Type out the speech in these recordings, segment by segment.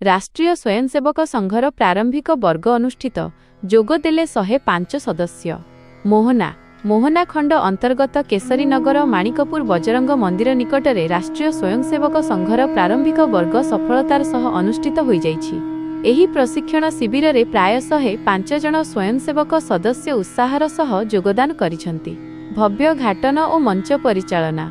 ରାଷ୍ଟ୍ରୀୟ ସ୍ୱୟଂସେବକ ସଂଘର ପ୍ରାରମ୍ଭିକ ବର୍ଗ ଅନୁଷ୍ଠିତ, ଯୋଗଦେଲେ 105 ସଦସ୍ୟ। ମୋହନା, ମୋହନା ଖଣ୍ଡ ଅନ୍ତର୍ଗତ କେଶରୀନଗର ମାଣିକପୁର ବଜରଙ୍ଗ ମନ୍ଦିର ନିକଟରେ ରାଷ୍ଟ୍ରୀୟ ସ୍ୱୟଂସେବକ ସଂଘର ପ୍ରାରମ୍ଭିକ ବର୍ଗ ସଫଳତାର ସହ ଅନୁଷ୍ଠିତ ହୋଇଯାଇଛି। ଏହି ପ୍ରଶିକ୍ଷଣ ଶିବିରରେ ପ୍ରାୟ 105 ଜଣ ସ୍ୱୟଂସେବକ ସଦସ୍ୟ ଉତ୍ସାହର ସହ ଯୋଗଦାନ କରିଛନ୍ତି। ଭବ୍ୟ ଘାଟନ ଓ ମଞ୍ଚ ପରିଚାଳନା।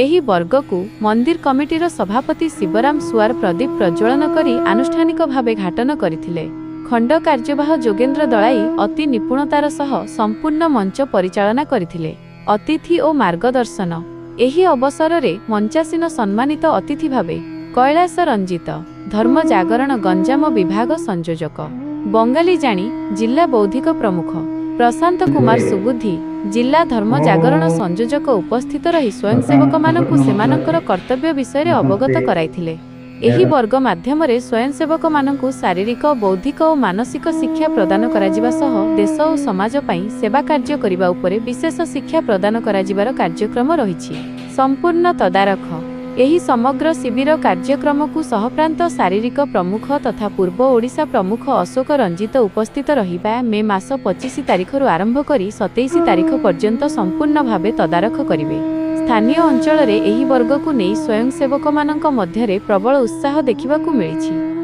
ଏହି ବର୍ଗକୁ ମନ୍ଦିର କମିଟିର ସଭାପତି ଶିବରାମ ସୁଆର ପ୍ରଦୀପ ପ୍ରଜ୍ୱଳନ କରି ଆନୁଷ୍ଠାନିକ ଭାବେ ଘାଟନ କରିଥିଲେ। ଖଣ୍ଡ କାର୍ଯ୍ୟବାହ ଯୋଗେନ୍ଦ୍ର ଦଳାଇ ଅତି ନିପୁଣତାର ସହ ସମ୍ପୂର୍ଣ୍ଣ ମଞ୍ଚ ପରିଚାଳନା କରିଥିଲେ। ଅତିଥି ଓ ମାର୍ଗଦର୍ଶନ। ଏହି ଅବସରରେ ମଞ୍ଚାସୀନ ସମ୍ମାନିତ ଅତିଥି ଭାବେ କୈଳାସ ରଞ୍ଜିତ, ଧର୍ମ ଜାଗରଣ ଗଞ୍ଜାମ ବିଭାଗ ସଂଯୋଜକ, ବଙ୍ଗାଳୀ ଜାଣି ଜିଲ୍ଲା ବୌଦ୍ଧିକ ପ୍ରମୁଖ, ପ୍ରଶାନ୍ତ କୁମାର ସୁବୁଦ୍ଧି, ଜିଲ୍ଲା ଧର୍ମ ଜାଗରଣ ସଂଯୋଜକ ଉପସ୍ଥିତ ରହି ସ୍ୱୟଂସେବକମାନଙ୍କୁ ସେମାନଙ୍କର କର୍ତ୍ତବ୍ୟ ବିଷୟରେ ଅବଗତ କରାଇଥିଲେ। ଏହି ବର୍ଗ ମାଧ୍ୟମରେ ସ୍ୱୟଂସେବକମାନଙ୍କୁ ଶାରୀରିକ, ବୌଦ୍ଧିକ ଓ ମାନସିକ ଶିକ୍ଷା ପ୍ରଦାନ କରାଯିବା ସହ ଦେଶ ଓ ସମାଜ ପାଇଁ ସେବା କାର୍ଯ୍ୟ କରିବା ଉପରେ ବିଶେଷ ଶିକ୍ଷା ପ୍ରଦାନ କରାଯିବାର କାର୍ଯ୍ୟକ୍ରମ ରହିଛି। ସମ୍ପୂର୍ଣ୍ଣ ତଦାରଖ। ଏହି ସମଗ୍ର ଶିବିର କାର୍ଯ୍ୟକ୍ରମକୁ ସହପ୍ରାନ୍ତ ଶାରୀରିକ ପ୍ରମୁଖ ତଥା ପୂର୍ବ ଓଡ଼ିଶା ପ୍ରମୁଖ ଅଶୋକ ରଞ୍ଜିତ ଉପସ୍ଥିତ ରହିବା ମେ ମାସ 25 ତାରିଖରୁ ଆରମ୍ଭ କରି 27 ତାରିଖ ପର୍ଯ୍ୟନ୍ତ ସମ୍ପୂର୍ଣ୍ଣ ଭାବେ ତଦାରଖ କରିବେ। ସ୍ଥାନୀୟ ଅଞ୍ଚଳରେ ଏହି ବର୍ଗକୁ ନେଇ ସ୍ୱୟଂସେବକମାନଙ୍କ ମଧ୍ୟରେ ପ୍ରବଳ ଉତ୍ସାହ ଦେଖିବାକୁ ମିଳିଛି।